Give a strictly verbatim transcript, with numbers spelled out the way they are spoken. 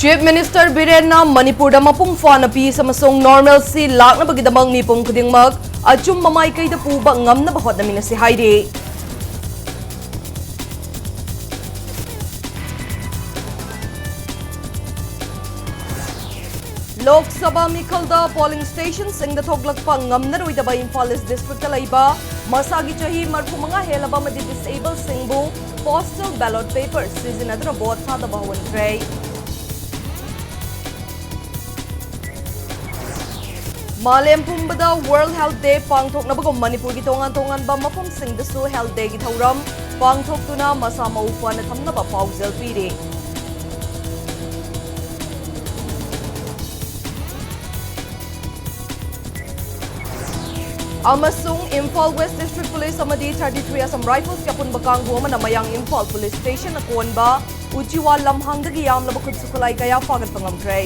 Chief Minister ꯕꯤꯔꯦꯟꯅ ꯃꯅꯤꯄꯨꯔꯗ ꯃꯄꯨꯡ ꯐꯥꯅ peace ꯑꯃꯁꯨꯡ normalcy ꯂꯥꯛꯅꯕꯒꯤꯗꯃꯛ ꯃꯤꯄꯨꯝ ꯈꯨꯗꯤꯡꯃꯛ ꯑꯆꯨꯝꯕ ꯃꯥꯏꯀꯩꯗ ꯄꯨꯕ ꯉꯝꯅꯕ ꯍꯣꯠꯅꯃꯤꯟꯅꯁꯤ ꯍꯥꯏꯔꯤ꯫ ꯂꯣꯛ ꯁꯚꯥ ꯃꯤꯈꯜꯗ polling stationꯁꯤꯡꯗ ꯊꯣꯛꯂꯛꯄ ꯉꯝꯅꯔꯣꯏꯗꯕ ꯏꯝꯐꯥꯜ ꯏꯁ ꯗꯤꯁꯇ꯭ꯔꯤꯛꯇ ꯂꯩꯕ ꯃꯁꯥꯒꯤ ꯆꯍꯤ ꯃꯔꯤꯐꯨ ꯃꯉꯥ ꯍꯦꯜꯂꯕ ꯑꯃꯗꯤ disabledꯁꯤꯡꯕꯨ postal ballot paper ꯁꯤꯖꯤꯟꯅꯗꯨꯅ vote ꯊꯥꯗꯕ ꯍꯧꯍꯟꯈ꯭ꯔꯦ꯫ ꯃꯥꯂꯦꯝ ꯄꯨꯝꯕꯗ World Health Day ꯄꯥꯡꯊꯣꯛꯅꯕꯒꯨꯝ ꯃꯅꯤꯄꯨꯔꯒꯤ ꯇꯣꯉꯥꯟ ꯇꯣꯉꯥꯟꯕ ꯃꯐꯝꯁꯤꯡꯗꯁꯨ Health Dayꯒꯤ ꯊꯧꯔꯝ ꯄꯥꯡꯊꯣꯛꯇꯨꯅ ꯃꯁꯥ ꯃꯎ ꯐꯅ ꯊꯝꯅꯕ ꯄꯥꯎꯖꯦꯜ ꯄꯤꯔꯤ꯫ ꯑꯃꯁꯨꯡ ꯏꯝꯐꯥꯜ West District Police ꯑꯃꯗꯤ thirty three Assam Riflesꯀꯤ ꯑꯄꯨꯟꯕ ꯀꯥꯡꯕꯨ ꯑꯃꯅ ꯃꯌꯥꯡ ꯏꯝꯐꯥꯜ Police Stationꯅ ꯀꯣꯟꯕ ꯎꯆꯤꯋꯥ ꯂꯝꯍꯥꯡꯗꯒꯤ ꯌꯥꯝꯂꯕ ꯈꯨꯠꯁꯨ ꯈꯨꯠꯂꯥꯏ ꯀꯌꯥ ꯐꯥꯒꯠꯄ ꯉꯝꯈ꯭ꯔꯦ꯫